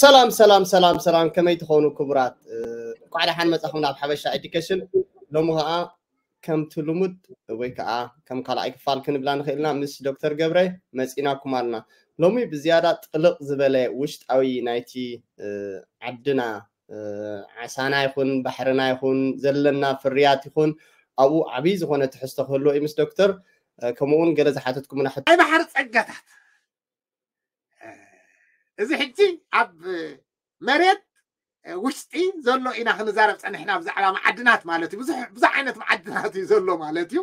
ሰላም ሰላም ሰላም ሰላም፣ ከመይ ትኾኑ ክቡራት? እንኳዕ ደሓን መጻኹም ናብ ሓበሻ ኤዱኬሽን። ሎሚ ኸዓ ከምቲ ልሙድ ወይ ከዓ ከም ካልኣይ ክፋል ክንብላ ንኽእልና ምስ ዶክተር ገብረ መጺናኩም ኣልና። ሎሚ ብዝያዳ ጥልቕ ዝበለ ውሽጣዊ ናይቲ ዓድና፣ ዓሳና ይኹን ባሕርና ይኹን ዘለና ፍርያት ይኹን ኣብኡ ዓብዪ ዝኾነ ትሕዝቶ ክህልዎ እዩ ምስ ዶክተር። ከምኡውን ገለ ዝሓተትኩምና ሕቶ ናይ ባሕሪ ጸጋታት፣ እዚ ሕጂ ኣብ መሬት ውሽጢ ዘሎ ኢና ክንዛረብ ጸኒሕና፣ ብዛዕባ መዓድናት ማለት እዩ። ብዙሕ ብዙሕ ዓይነት መዓድናት እዩ ዘሎ ማለት እዩ።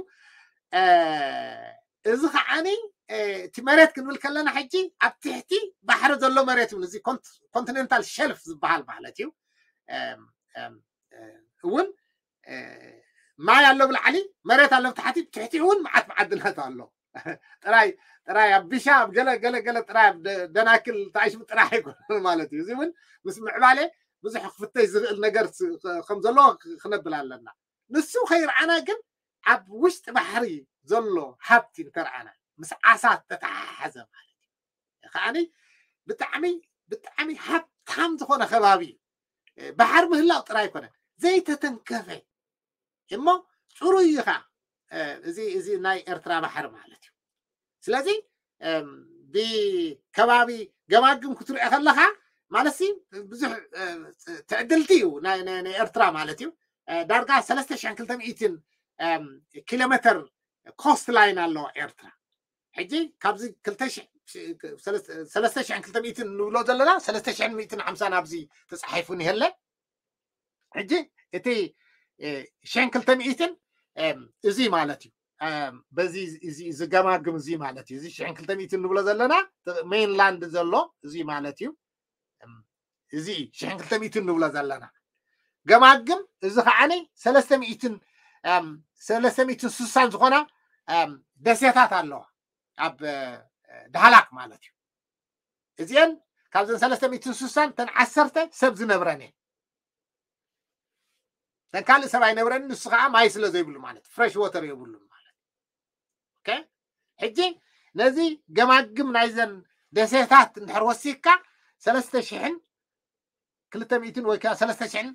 እዚ ከዓኒ እቲ መሬት ክንብል ከለና ሕጂ ኣብ ትሕቲ ባሕሪ ዘሎ መሬት እውን እዚ ኮንቲኔንታል ሸልፍ ዝበሃል ማለት እዩ እውን ማይ ኣሎ ብላዕሊ፣ መሬት ኣሎ ብታሕቲ፣ ብትሕቲ እውን መዓት መዓድናት ኣሎ። ጥራይ ጥራይ ኣብ ቢሻ ኣብ ገለ ገለ ገለ ጥራይ ኣብ ደናክል ተኣሽሙ ጥራይ ኣይኮነን ማለት እዩ። እዚ እውን ምስ ምዕባለ ብዙሕ ክፍተሽ ዝኽእል ነገር ከም ዘሎ ክነብል ኣለና። ንሱ ከይረኣና ግን ኣብ ውሽጢ ባሕሪ ዘሎ ሃብቲ እንተረኣና ምስ ዓሳ ዝተተሓሓዘ ማለት እዩ። ከዓኒ ብጣዕሚ ብጣዕሚ ሃብታም ዝኾነ ከባቢ እዩ። ባሕሪ ምህላው ጥራይ ኣይኮነን፣ ዘይተተንከፈ እሞ ጽሩይ እዩ ኸዓ። እዚ እዚ ናይ ኤርትራ ባሕሪ ማለት እዩ። ስለዚ ብከባቢ ገማግም ክትሪኦ ከለኻ ማለት ብዙሕ ትዕድልቲ እዩ ናይ ኤርትራ ማለት እዩ። ዳርጋ ሰለስተ ሽሕን ክልተ ሚእትን ኪሎ ሜትር ኮስት ላይን ኣለዋ ኤርትራ። ሕጂ ካብዚ ሰለስተ ሽሕን ክልተ ሚእትን ንብሎ ዘለና ሰለስተ ሽሕን ሚእትን ሓምሳን ኣብዚ ተጻሒፉ ንሄለ። ሕጂ እቲ ሽሕን ክልተ ሚእትን እዚ ማለት እዩ። በዚ እዚ ዝገማግም እዚ ማለት እዩ። እዚ ሽሕን ክልተ ሚእትን ንብሎ ዘለና ሜይንላንድ ዘሎ እዚ ማለት እዩ። እዚ ሽሕን ክልተ ሚእትን ንብሎ ዘለና ገማግም እዚ ከዓኒ ሰለስተ ሚእትን ሰለስተ ሚእትን ስሳን ዝኾና ደሴታት ኣለዋ ኣብ ዳህላክ ማለት እዩ። እዚአን ካብዘን ሰለስተ ሚእትን ስሳን ተን ዓሰርተ ሰብ ዝነብረን እየን። ተን ካልእ ሰብ ኣይነብረን፣ ንሱ ከዓ ማይ ስለ ዘይብሉ ማለት ፍሬሽ ወተር የብሉን ማለት። ኦኬ፣ ሕጂ ነዚ ገማግም ናይዘን ደሴታት እንድሕር ወሲካ ሰለስተ ሽሕን ክልተ ሚእትን ወይ ከዓ ሰለስተ ሽሕን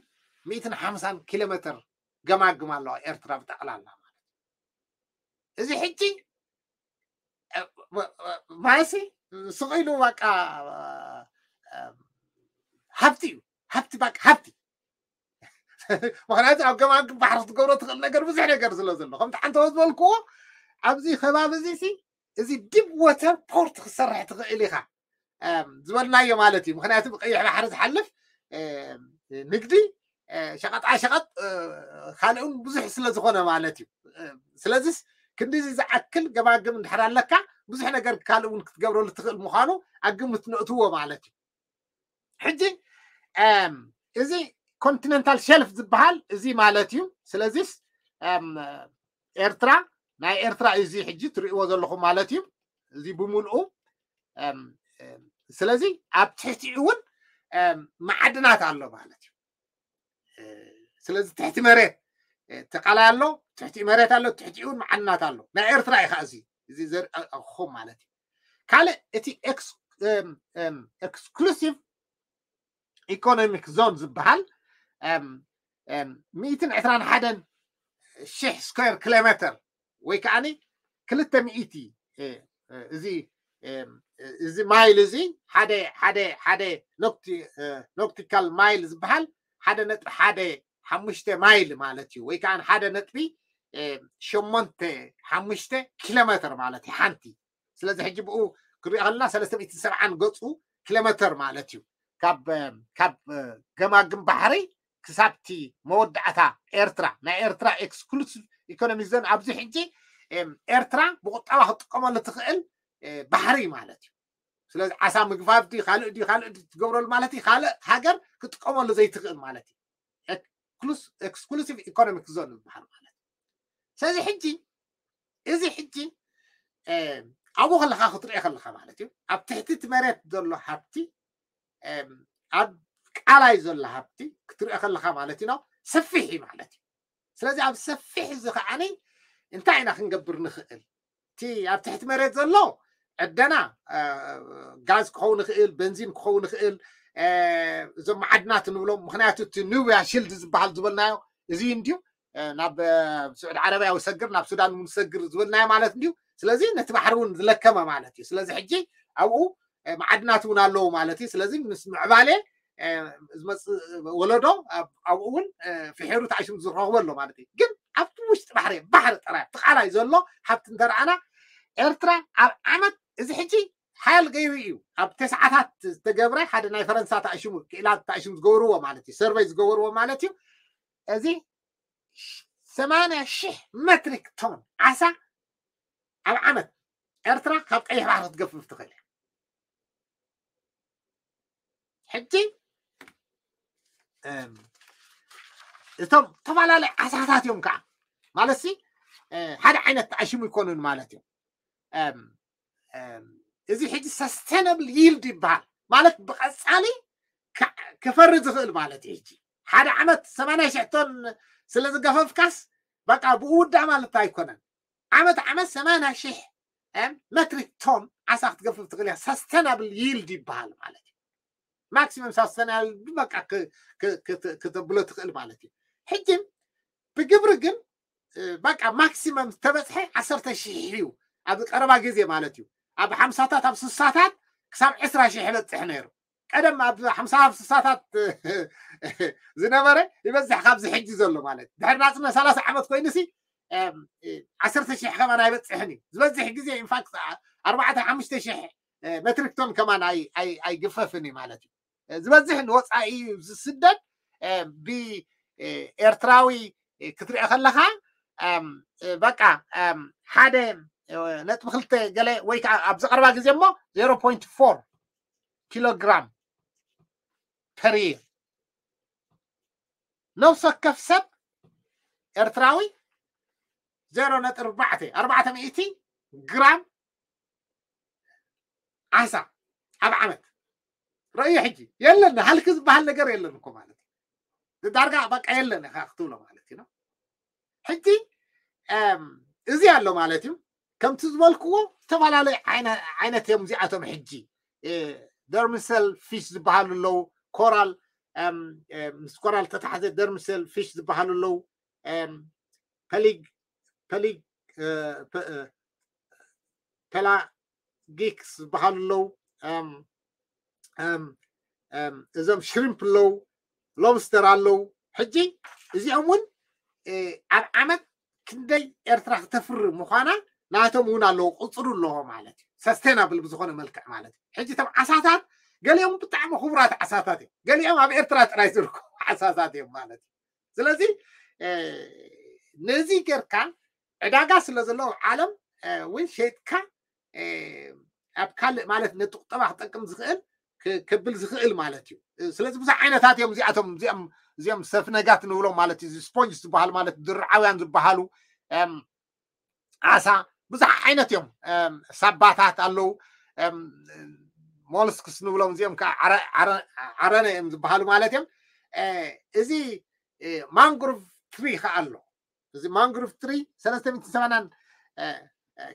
ሚእትን ሓምሳን ኪሎ ሜትር ገማግም ኣለዋ ኤርትራ ብጠቕላላ ማለት። እዚ ሕጂ ማለሲ ስቕ ኢሉ በቃ ሃብቲ እዩ። ሃብቲ በቃ ሃብቲ። ምክንያቱ ኣብ ገማግም ባሕሪ ክትገብሮ ትኽእል ነገር ብዙሕ ነገር ስለ ዘሎ፣ ከምቲ ሓንተወ ዝበልክዎ ኣብዚ ከባቢ እዚ ሲ እዚ ዲፕ ወተር ፖርት ክሰርሕ ትኽእል ኢኻ ዝበልናዮ ማለት እዩ። ምክንያቱ ብቀይሕ ባሕሪ ዝሓልፍ ንግዲ ሸቐጣ ሸቐጥ ካልእን ብዙሕ ስለ ዝኾነ ማለት እዩ። ስለዚስ ክንዲዚ ዝኣክል ገማግም እንድሕር ኣለካ ብዙሕ ነገር ካልእ እውን ክትገብረሉ ትኽእል ምዃኑ ኣብ ግምት ነእትዎ ማለት እዩ። ሕጂ እዚ ኮንቲነንታል ሸልፍ ዝበሃል እዚ ማለት እዩ። ስለዚስ ኤርትራ ናይ ኤርትራ እዩ እዚ ሕጂ ትርእይዎ ዘለኹም ማለት እዩ። እዚ ብምልኡ ስለዚ ኣብ ትሕቲኡ እውን መዓድናት ኣሎ ማለት እዩ። ስለዚ ትሕቲ መሬት ተቃላይ ኣሎ፣ ትሕቲ መሬት ኣሎ፣ ትሕቲኡ እውን መዓድናት ኣሎ። ናይ ኤርትራ እዩ ከዓ እዚ እዚ ዘርእኹም ማለት እዩ። ካልእ እቲ ኤክስክሉሲቭ ኢኮኖሚክ ዞን ዝበሃል ሚእትን ዕስራን ሓደን ሽሕ ስኩዌር ኪሎ ሜትር ወይ ከዓኒ ክልተ ሚእቲ እዚ እዚ ማይል እዚ ሓደ ሓደ ሓደ ኖክቲካል ማይል ዝበሃል ሓደ ነጥቢ ሓደ ሓሙሽተ ማይል ማለት እዩ። ወይ ከዓ ሓደ ነጥቢ ሸሞንተ ሓሙሽተ ኪሎ ሜትር ማለት እዩ ሓንቲ። ስለዚ ሕጂ ብኡ ክሪኦ ከለና ሰለስተ ሚእትን ሰብዓን ገጹ ኪሎ ሜትር ማለት እዩ። ካብ ካብ ገማግም ባሕሪ ክሳብቲ መወዳእታ ኤርትራ ናይ ኤርትራ ኤክስክሉሲቭ ኢኮኖሚክ ዞን ኣብዚ ሕጂ ኤርትራ ብቁጠባ ክትጥቀመሉ ትኽእል ባሕሪ ማለት እዩ። ስለዚ ዓሳ ምግፋፍ ድዩ ካልእ ድዩ ካልእ ድዩ ትገብረሉ ማለት እዩ። ካልእ ሃገር ክትጥቀመሉ ዘይትኽእል ማለት እዩ። ኤክስክሉሲቭ ኢኮኖሚክ ዞን ዝበሃል ማለት እዩ። ስለዚ ሕጂ እዚ ሕጂ ኣብኡ ከለካ ክትሪኦ ከለካ ማለት እዩ ኣብ ትሕቲ እቲ መሬት ዘሎ ሃብቲ ኣብ ቃላይ ዘሎ ሃብቲ ክትሪኦ ከለካ ማለት እዩ ሰፊሕ እዩ ማለት እዩ። ስለዚ ኣብ ሰፊሕ እዚ ከዓኒ እንታይ ኢና ክንገብር ንኽእል? እቲ ኣብ ትሕቲ መሬት ዘሎ ዕደና ጋዝ ክኸውን ይኽእል፣ በንዚን ክኸውን ይኽእል፣ እዞም መዓድናት ንብሎም። ምክንያቱ እቲ ኑብያ ሽልድ ዝበሃል ዝበልናዮ እዚ እንድዩ። ናብ ስዑድ ዓረብያ ውሰግር፣ ናብ ሱዳን እውን ሰግር ዝበልናዮ ማለት እንድዩ። ስለዚ ነቲ ባሕሪ እውን ዝለከመ ማለት እዩ። ስለዚ ሕጂ ኣብኡ መዓድናት እውን ኣለዉ ማለት እዩ። ስለዚ ምስ ምዕባሌ ዝመፅእ ወለዶ ኣብኡ እውን ፍሒሩ ተኣሽሙ ዝረኽቦ ኣሎ ማለት እዩ። ግን ኣብቲ ውሽጢ ባሕሪ፣ ባሕሪ ጥራይ፣ ኣብቲ ቃላይ ዘሎ ሃብቲ እንተረኣና፣ ኤርትራ ኣብ ዓመት፣ እዚ ሕጂ ሓያል ገይሩ እዩ። ኣብ ተስዓታት ዝተገብረ ሓደ ናይ ፈረንሳ ተኣሽሙ፣ ክኢላት ተኣሽሙ ዝገብርዎ ማለት እዩ፣ ሰርቨይ ዝገብርዎ ማለት እዩ። እዚ ሰማንያ ሺሕ ሜትሪክ ቶን ዓሳ ኣብ ዓመት ኤርትራ ካብ ቀይሕ ባሕሪ ክትገፍፍ ትኽእል እያ። ሕጂ እቶም ዝተፈላለዩ ዓሳታት እዮም ከዓ፣ ማለት ሲ ሓደ ዓይነት ተኣሽሙ ይኮኑን ማለት እዮም። እዚ ሕጂ ሰስተነብል ይልድ ይበሃል፣ ማለት ብቐፃሊ ክፈሪ ዝኽእል ማለት እዩ። ሕጂ ሓደ ዓመት ሰማንያ ሽሕ ቶን ስለ ዝገፈፍካስ በቃ ብኡ ውዳ ማለት ኣይኮነን። ዓመት ዓመት ሰማንያ ሽሕ ሜትሪክ ቶን ዓሳ ክትገፍፍ ትኽእል እያ። ሰስተናብል ይልድ ይበሃል ማለት እዩ። ማክሲመም ሰስተናብል በቃ ክተብሎ ትኽእል ማለት እዩ። ሕጂ ብግብሪ ግን በቃ ማክሲመም ዝተበፅሐ ዓሰርተ ሽሕ እዩ። ኣብ ቀረባ ግዜ ማለት እዩ። ኣብ ሓምሳታት ኣብ ስሳታት ክሳብ ዕስራ ሽሕ ይበፅሕ ነይሩ። ቀደም ኣብ ሓምሳ ኣብ ስሳታት ዝነበረ ይበዝሕ ካብዚ ሕጂ ዘሎ ማለት ድሕሪ ናፅነት ሰላሳ ዓመት ኮይኑሲ ዓሰርተ ሽሕ ከማን ኣይበፅሕን እዩ። ዝበዝሕ ግዜ ኢንፋክት ኣርባዕተ ሓሙሽተ ሽሕ ሜትሪክ ቶን ከማን ኣይግፈፍን እዩ ማለት እዩ። ዝበዝሕ ንወፃኢ እዩ ዝስደድ። ብኤርትራዊ ክትሪኦ ከለካ በቃ ሓደ ነጥቢ ክልተ ገለ ወይ ከዓ ኣብዚ ቀረባ ግዜ እሞ ዜሮ ፖይንት ፎር ኪሎግራም ፐር ይር። ነፍሲ ወከፍ ሰብ ኤርትራዊ ዜሮ ነጥቢ ኣርባዕተ ኣርባዕተ ሚእቲ ግራም ዓሳ ኣብ ዓመት። ረእዮ ሕጂ የለን፣ ሃልኪ ዝበሃል ነገር የለን እኮ ማለት እዩ። ዳርጋ በቃ የለን ኢኻ ክትብሎ ማለት እዩ። ሕጂ እዚ ኣሎ ማለት እዩ። ከምቲ ዝበልክዎ ዝተፈላለዩ ዓይነት እዮም እዚኣቶም። ሕጂ ደርሚሰል ፊሽ ዝበሃሉ ኣለዉ፣ ኮራል፣ ምስ ኮራል ተታሓዘ ደርሚሰል ፊሽ ዝበሃሉ ኣለዉ፣ ፐሊግ ፐሊግ ፐላጊክስ ዝበሃሉ ኣለዉ፣ እዞም ሽሪምፕ ኣለዉ፣ ሎብስተር ኣለዉ። ሕጂ እዚኦም እውን ኣብ ዓመት ክንደይ ኤርትራ ክተፍሪ ምዃና ናቶም እውን ኣለዎ፣ ቁፅሩ ኣለዎ ማለት እዩ። ሰስቴናብል ብዝኾነ መልክዕ ማለት እዩ። ሕጂ እቶም ዓሳታት ገሊኦም ብጣዕሚ ክቡራት ዓሳታት እዮም፣ ገሊኦም ኣብ ኤርትራ ጥራይ ዝርከቡ ዓሳታት እዮም ማለት እዩ። ስለዚ ነዚ ጌርካ ዕዳጋ ስለ ዘሎ ኣብ ዓለም እውን ሸይጥካ ኣብ ካልእ ማለት ነቲ ቁጠባ ክጠቅም ዝኽእል ከብል ዝኽእል ማለት እዩ። ስለዚ ብዙሕ ዓይነታት እዮም እዚኣቶም እዚኦም እዚኦም ሰፍነጋት ንብሎም ማለት እዩ። ስፖንጅ ዝበሃል ማለት ድርዓውያን ዝበሃሉ ዓሳ ብዙሕ ዓይነት እዮም። ሳባታት ኣለዉ፣ ሞልስክስ ንብሎም እዚኦም ከዓ ዓረነ እዮም ዝበሃሉ ማለት እዮም። እዚ ማንግሮቭ ትሪ ከዓ ኣሎ። እዚ ማንግሮቭ ትሪ ሰለስተ ሚእትን ሰማንያን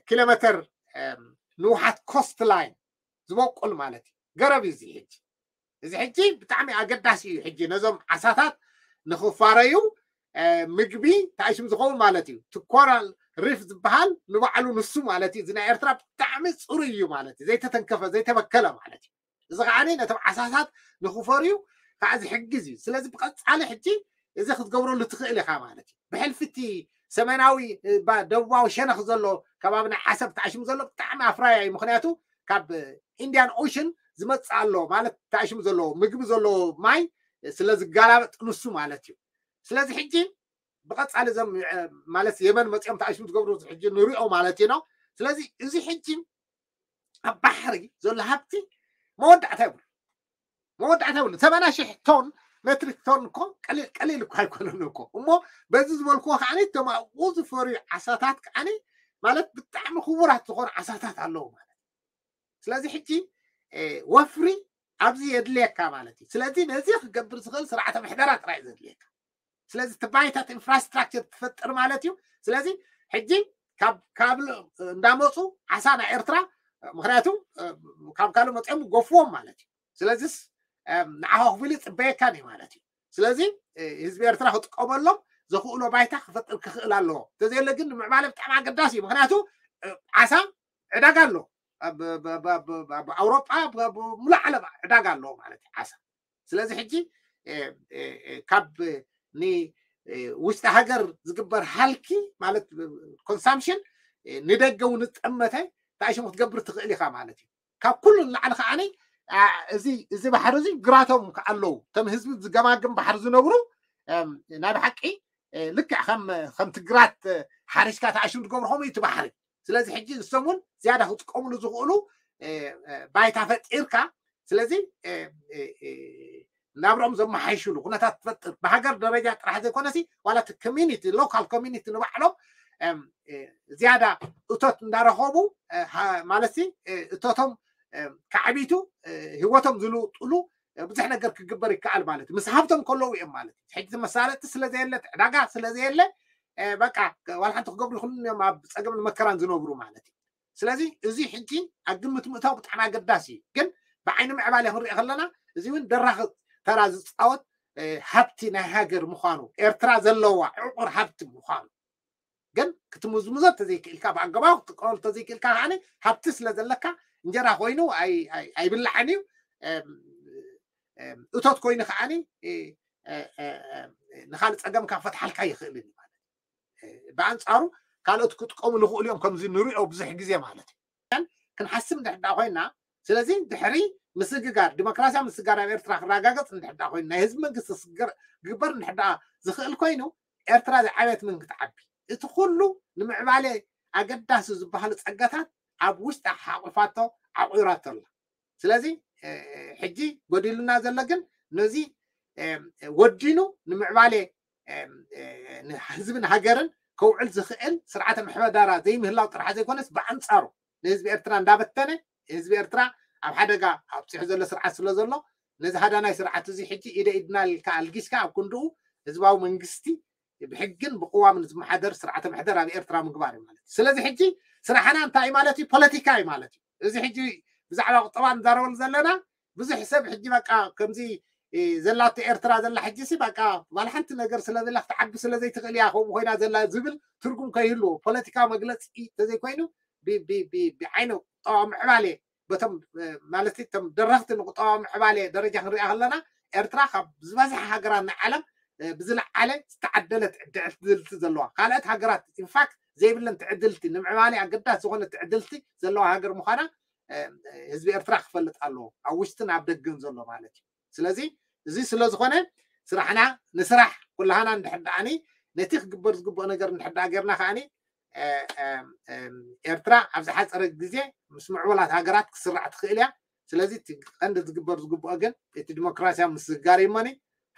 ኪሎ ሜትር ንውሓት ኮስት ላይን ዝበቁል ማለት እዩ። ገረብ እዩ እዚ ሕጂ። እዚ ሕጂ ብጣዕሚ ኣገዳሲ እዩ። ሕጂ ነዞም ዓሳታት ንኽፋረዩ ምግቢ ታእሽም ዝኸውን ማለት እዩ። እቲ ኮራል ሪፍ ዝበሃል ንባዕሉ ንሱ ማለት እዩ። እዚ ናይ ኤርትራ ብጣዕሚ ፅሩይ እዩ ማለት እዩ። ዘይተተንከፈ ዘይተበከለ ማለት እዩ። እዚ ከዓ ነቶም ዓሳታት ንኽፈርዩ ከዓ ዝሕግዝ እዩ። ስለዚ ብቐፃሊ ሕጂ እዚ ክትገብረሉ ትኽእል ኢኻ ማለት እዩ። ብሕልፊ እቲ ሰሜናዊ ደቡባዊ ሸነኽ ዘሎ ከባቢ ናይ ዓሰብ ተኣሽሙ ዘሎ ብጣዕሚ ኣፍራያ እዩ። ምክንያቱ ካብ ኢንዲያን ኦሽን ዝመፅእ ኣሎ ማለት ተኣሽሙ ዘለዎ ምግቢ ዘለዎ ማይ ስለ ዝጋላበጥ ንሱ ማለት እዩ። ስለዚ ሕጂ ብቐፃሊ እዞም ማለት የመን መፂኦም ተኣሽሙ ዝገብሩ ሕጂ ንሪኦ ማለት እዩ ነው። ስለዚ እዚ ሕጂ ኣብ ባሕሪ ዘሎ ሃብቲ መወዳእታ ይብሉ መወዳእታ ይብሉ። ሰማንያ ሽሕ ቶን ሜትሪክ ቶን እኮ ቀሊል እኮ ኣይኮነን እኮ። እሞ በዚ ዝበልክዎ ከዓኒ እቶም ኣብኡ ዝፈርዩ ዓሳታት ከዓኒ ማለት ብጣዕሚ ክቡራት ዝኾኑ ዓሳታት ኣለዉ ማለት እዩ። ስለዚ ሕጂ ወፍሪ ኣብዚ የድልየካ ማለት እዩ። ስለዚ ነዚ ክገብር ዝኽእል ስርዓተ ምሕደራ ጥራይ ዘድልየካ። ስለዚ እቲ ባይታት ኢንፍራስትራክቸር ትፈጥር ማለት እዩ። ስለዚ ሕጂ ካብ ካብ እንዳመፁ ዓሳ ናይ ኤርትራ ምክንያቱ ካብ ካልእ መፅኦም ጎፍዎም ማለት እዩ። ስለዚስ ንዓኻ ክፍሉ ይፅበየካን እዩ ማለት እዩ። ስለዚ ህዝቢ ኤርትራ ክጥቀመሎም ዘኽእሎ ባይታ ክፈጥር ክኽእል ኣለዎ። እንተዘየለ ግን ንምዕባለ ብጣዕሚ ኣገዳሲ እዩ። ምክንያቱ ዓሳ ዕዳጋ ኣሎ፣ ኣብ ኣውሮጳ፣ ሙሉእ ዓለም ዕዳጋ ኣለዎ ማለት እዩ ዓሳ። ስለዚ ሕጂ ካብ ንውሽጢ ሃገር ዝግበር ሃልኪ ማለት ኮንሳምሽን ንደገ እውን ዝጠመተ እንታይ ሽሙ ክትገብር ትኽእል ኢኻ ማለት እዩ። ካብ ኩሉ ንላዕሊ ከዓኒ እዚ ባሕሪ እዚ ግራቶም ኣለዉ፣ እቶም ህዝቢ ዝገማግም ባሕሪ ዝነብሩ ናይ ብሓቂ ልክዕ ከምቲ ግራት ሓሪስካ ተኣሽም ዝገብሩ ከምኡ እዩ እቲ ባሕሪ። ስለዚ ሕጂ ንሶም እውን ዝያዳ ክጥቀምሉ ዝኽእሉ ባይታ ፈጢርካ፣ ስለዚ ናብሮም ዘመሓይሽሉ ኩነታት ትፈጥር ብሃገር ደረጃ ጥራሕ ዘይኮነሲ ዋላ እቲ ኮሚኒቲ ሎካል ኮሚኒቲ ንባዕሎም ዝያዳ እቶት እንዳረኸቡ ማለት እቶቶም ከዕቢቱ ህይወቶም ዝልውጥሉ ብዙሕ ነገር ክግበር ይከኣል ማለት እዩ። ምስ ሃብቶም ከለዉ እዮም ማለት እዩ። ሕጂ መሳለጥቲ ስለዘየለ ዕዳጋ ስለዘየለ በቃ ዋላ ሓንቲ ክገብሩ ይኽእሉ እዮም ኣብ ፀገምን መከራን ዝነብሩ ማለት እዩ። ስለዚ እዚ ሕጂ ኣብ ግምት ምእታው ብጣዕሚ ኣገዳሲ እዩ። ግን ብዓይኒ ምዕባለ ክንሪኦ ከለና እዚ እውን ደራኺ ተራ ዝፃወት ሃብቲ ናይ ሃገር ምዃኑ ኤርትራ ዘለዋ ዕቑር ሃብቲ ምዃኑ ግን ክትምዝምዞ ተዘይክእልካ ብኣገባቡ ክትጥቀመሉ ተዘይክእልካ ከዓ ሃብቲ ስለ ዘለካ እንጀራ ኮይኑ ኣይብላዕን እዩ። እቶት ኮይኑ ከዓ ንካልእ ፀገምካ ክፈትሓልካ ይኽእልን እዩ ማለት። ብኣንፃሩ ካልኦት ክጥቀሙ ዝኽእሉ እዮም ከምዚ ንሪኦ ብዙሕ ግዜ ማለት እዩ። ክንሓስብ እንድሕዳ ኮይና ስለዚ ድሕሪ ምስግጋር ዲሞክራሲያዊ ምስግጋር ኣብ ኤርትራ ክረጋገፅ እንድሕዳ ኮይኑ ናይ ህዝቢ መንግስቲ ክግበር እንድሕዳ ዝኽእል ኮይኑ ኤርትራ ዝዓበየት ምን ክትዓቢ እቲ ኩሉ ንምዕባለ ኣገዳሲ ዝበሃሉ ፀጋታት ኣብ ውሽጢ ሓቑፋቶ ዓቑራቶ ኣላ። ስለዚ ሕጂ ጎዲሉና ዘሎ ግን ነዚ ወዲኑ ንምዕባሌ ህዝብን ሃገርን ከውዕል ዝኽእል ስርዓተ ምሕደራ ዘይምህላው ጥራሕ ዘይኮነስ ብኣንፃሩ ንህዝቢ ኤርትራ እንዳበተነ ህዝቢ ኤርትራ ኣብ ሓደጋ ኣብፂሑ ዘሎ ስርዓት ስለ ዘሎ ነዚ ሃዳናይ ስርዓት እዚ ሕጂ ኢደ ኢድና ኢልካ ኣልጊስካ ኣብ ክንድኡ ህዝባዊ መንግስቲ ብሕግን ብቅዋምን ዝመሓደር ስርዓተ ምሕደር ኣብ ኤርትራ ምግባር እዩ ማለት እዩ። ስለዚ ሕጂ ስራሕና እንታይ ማለት እዩ? ፖለቲካ እዩ ማለት እዩ። እዚ ሕጂ ብዛዕባ ቁጠባ ንዛረበሉ ዘለና ብዙሕ ሰብ ሕጂ በቃ ከምዚ ዘላቶ ኤርትራ ዘላ ሕጂ ሲ በቃ ዋላ ሓንቲ ነገር ስለዘላ ክትዓቢ ስለዘይትኽእል እያ ከምኡ ኮይና ዘላ ዝብል ትርጉም ከይህልዎ ፖለቲካዊ መግለፂ ተዘይኮይኑ ብዓይነ ቁጠባዊ ምዕባሌ በቶም ማለት እቶም ደረኽቲ ንቁጠባዊ ምዕባሌ ደረጃ ክንሪኣ ከለና ኤርትራ ካብ ዝበዝሐ ሃገራት ናይ ዓለም ብዝለዓለ ዝተዓደለት ትዕድልቲ ዘለዋ ካልኦት ሃገራት ኢንፋክት ዘይብለን ትዕድልቲ ንምዕባሌ ኣገዳሲ ዝኾነ ትዕድልቲ ዘለዋ ሃገር ምዃና ህዝቢ ኤርትራ ክፈልጥ ኣለዎ ኣብ ውሽጥን ኣብ ደገን ዘሎ ማለት እዩ። ስለዚ እዚ ስለ ዝኾነ ስራሕና ንስራሕ ኩላህና እንድሕር ደኣኒ ነቲ ክግበር ዝግብኦ ነገር እንድሕር ደኣ ጌርና ከዓኒ ኤርትራ ኣብ ዝሓፀረ ግዜ ምስ ምዕቡላት ሃገራት ክስራዕ ትኽእል እያ። ስለዚ እቲ ቀንዲ ዝግበር ዝግብኦ ግን እቲ ዲሞክራሲያዊ ምስግጋር እዩ እሞኒ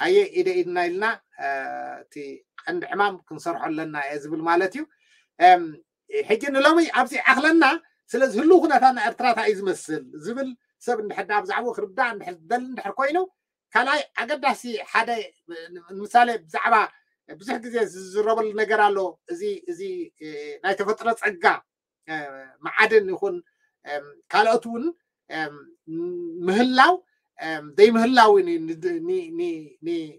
ሃየ ኢደ ኢድና ኢልና እቲ ቀንዲ ዕማም ክንሰርሖ ኣለና እየ ዝብል ማለት እዩ። ሕጂ ንሎሚ ኣብዚ ዓኽለና ስለዚ ህልው ኩነታት ናይ ኤርትራ እንታይ እዩ ዝመስል ዝብል ሰብ እንድሕር ብዛዕባኡ ክርዳእ እንድሕር ዝደሊ እንድሕር ኮይኑ ካልኣይ ኣገዳሲ ሓደ ንምሳሌ ብዛዕባ ብዙሕ ግዜ ዝዝረበሉ ነገር ኣሎ። እዚ እዚ ናይ ተፈጥሮ ፀጋ መዓድን ይኹን ካልኦት እውን ምህላው ዘይምህላው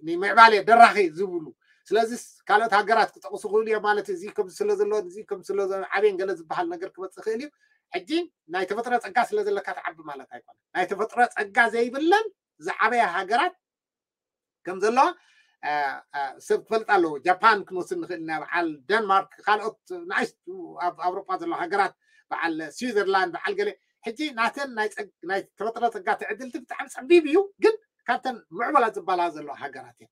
ንምዕባሌ ደራኺ ዝብሉ ስለዚ ካልኦት ሃገራት ክጠቕሱ ክእሉ እዮም ማለት እዚ ከም ስለ ዘሎ እዚ ከም ስለ ዓብየን ገለ ዝበሃል ነገር ክመፅእ ክእል እዩ። ሕጂ ናይ ተፈጥሮ ፀጋ ስለ ዘለካ ትዓቢ ማለት ኣይኮነ ናይ ተፈጥሮ ፀጋ ዘይብለን ዝዓበያ ሃገራት ከም ዘለዋ ሰብ ክፈልጥ ኣለዎ። ጃፓን ክንወስድ ንኽእል ኢና፣ በዓል ደንማርክ፣ ካልኦት ንኣሽቱ ኣብ ኣውሮጳ ዘለዋ ሃገራት፣ በዓል ስዊዘርላንድ፣ በዓል ገለ። ሕጂ ናተን ናይ ተፈጥሮ ጸጋ ትዕድልቲ ብጣዕሚ ጸቢብ እዩ፣ ግን ካብተን ምዕቡላት ዝበሃላ ዘለዋ ሃገራት እየን።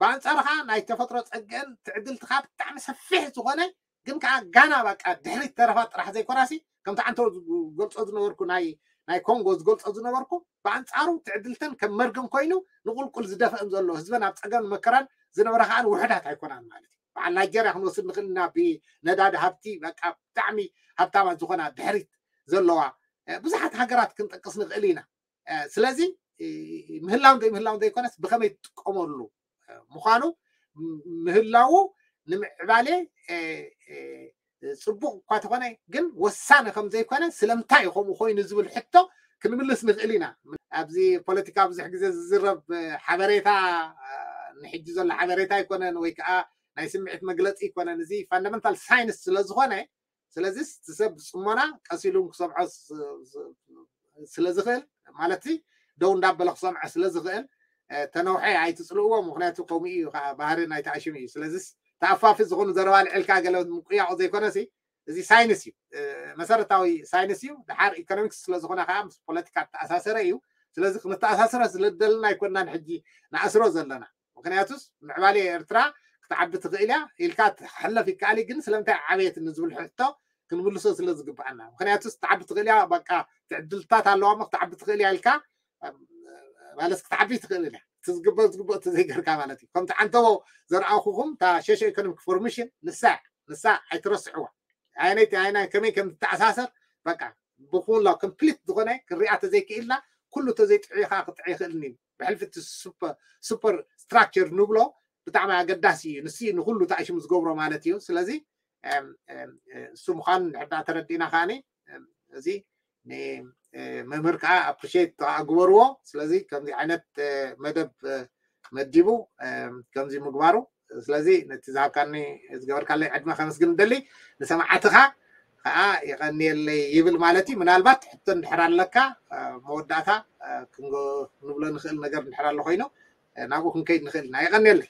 ብኣንጻሩ ከዓ ናይ ተፈጥሮ ጸግአን ትዕድልቲ ከዓ ብጣዕሚ ሰፊሕ ዝኾነ ግን ከዓ ጋና በቃ ድሕሪት ተረፋ ጥራሕ ዘይኮናሲ ከምቲ ዓንተው ዝገልፆ ዝነበርኩ ናይ ናይ ኮንጎ ዝገልፆ ዝነበርኩ ብኣንፃሩ ትዕድልተን ከም መርገም ኮይኑ ንቁልቁል ዝደፍአን ዘሎ ህዝበን ኣብ ፀገም መከራን ዝነበረ ከዓ ውሕዳት ኣይኮናን ማለት እዩ። በዓል ናይጀርያ ክንወስድ ንኽእል ኢና ብነዳዲ ሃብቲ በቃ ብጣዕሚ ሃብታማት ዝኾና ድሕሪት ዘለዋ ብዙሓት ሃገራት ክንጠቅስ ንኽእል ኢና። ስለዚ ምህላውን ዘይምህላውን ዘይኮነስ ብኸመይ ትጥቀመሉ ምዃኑ ምህላዉ ንምዕባሌ ፅቡቕ እኳ ተኾነ ግን ወሳኒ ከም ዘይኮነ ስለምንታይ እዩ ከምኡ ኮይኑ ዝብል ሕቶ ክንምልስ ንኽእል ኢና። ኣብዚ ፖለቲካ ብዙሕ ግዜ ዝዝረብ ሓበሬታ ንሕጂ ዘሎ ሓበሬታ ኣይኮነን፣ ወይ ከዓ ናይ ስምዒት መግለፂ ኣይኮነን። እዚ ፋንዳመንታል ሳይንስ ስለዝኾነ፣ ስለዚ እቲ ሰብ ብፅሞና ቀስ ኢሉ ክሰምዖ ስለዝኽእል፣ ማለት ደው እንዳበለ ክሰምዖ ስለዝኽእል፣ ተነውሐ ኣይትፅልእዎ። ምክንያቱ ከምኡ እዩ ከዓ ባህሪ ናይቲ ኣሽም እዩ። ስለዚ ተኣፋፊ ዝኾኑ ዘረባ ልዕልካ ገለ ምቁያቑ ዘይኮነሲ፣ እዚ ሳይንስ እዩ፣ መሰረታዊ ሳይንስ እዩ። ድሓር ኢኮኖሚክስ ስለዝኾነ ከዓ ምስ ፖለቲካ ተኣሳሰረ እዩ። ስለዚ ክንተኣሳስረ ስለደለና ኣይኮንናን ሕጂ ንኣስሮ ዘለና። ምክንያቱስ ምዕባለ ኤርትራ ክትዓቢ ትኽእል እያ ኢልካ ትሕለፍ ይከኣል እዩ፣ ግን ስለምንታይ ዓበየት ንዝብል ሕቶ ክንምልሶ ስለ ዝግብኣና። ምክንያቱስ ክትዓቢ ትኽእል እያ፣ በቃ ትዕድልታት ኣለዋ እሞ ክትዓቢ ትኽእል እያ ኢልካ ማለስ ክትዓቢ ትኽእል እያ። እቲ ዝግበእ ዝግበእ እቲ ዘይገርካ ማለት እዩ። ከምቲ ዓንተቦ ዘርኣኹኹም እታ ሸሾ ኢኮኖሚክ ፎርሜሽን ንሳ ንሳ ኣይትረስዕዋ። ኣይነይቲ ኣይና ከመይ ከም ትተኣሳሰር በቃ ብኩላ ኮምፕሊት ዝኾነ ክሪኣ ተዘይክኢልና ኩሉ ተዘይጥዕኻ ክጥዕ ይኽእልኒ። ብሕልፊ እቲ ሱፐር ስትራክቸር ንብሎ ብጣዕሚ ኣገዳሲ እዩ። ንሱ ንኩሉ ተኣሽሙ ዝገብሮ ማለት እዩ። ስለዚ እሱ ምዃኑ እንድሕር ተረዲእና ከዓኒ እዚ ንመምህር ከዓ ኣፕሪሼት ከዓ ግበርዎ። ስለዚ ከምዚ ዓይነት መደብ መዲቡ ከምዚ ምግባሩ፣ ስለዚ ነቲ ዝሃብካኒ ዝገበርካለይ ዕድመ ከመስግን ደሊ፣ ንሰማዕትኻ ከዓ የቐንየለይ ይብል ማለት እዩ። ምናልባት ሕቶ እንድሕር ኣለካ መወዳእታ ክንብሎ ንኽእል ነገር እንድሕር ኣሎ ኮይኑ ናብኡ ክንከይድ ንኽእል ኢና። የቐንየለይ።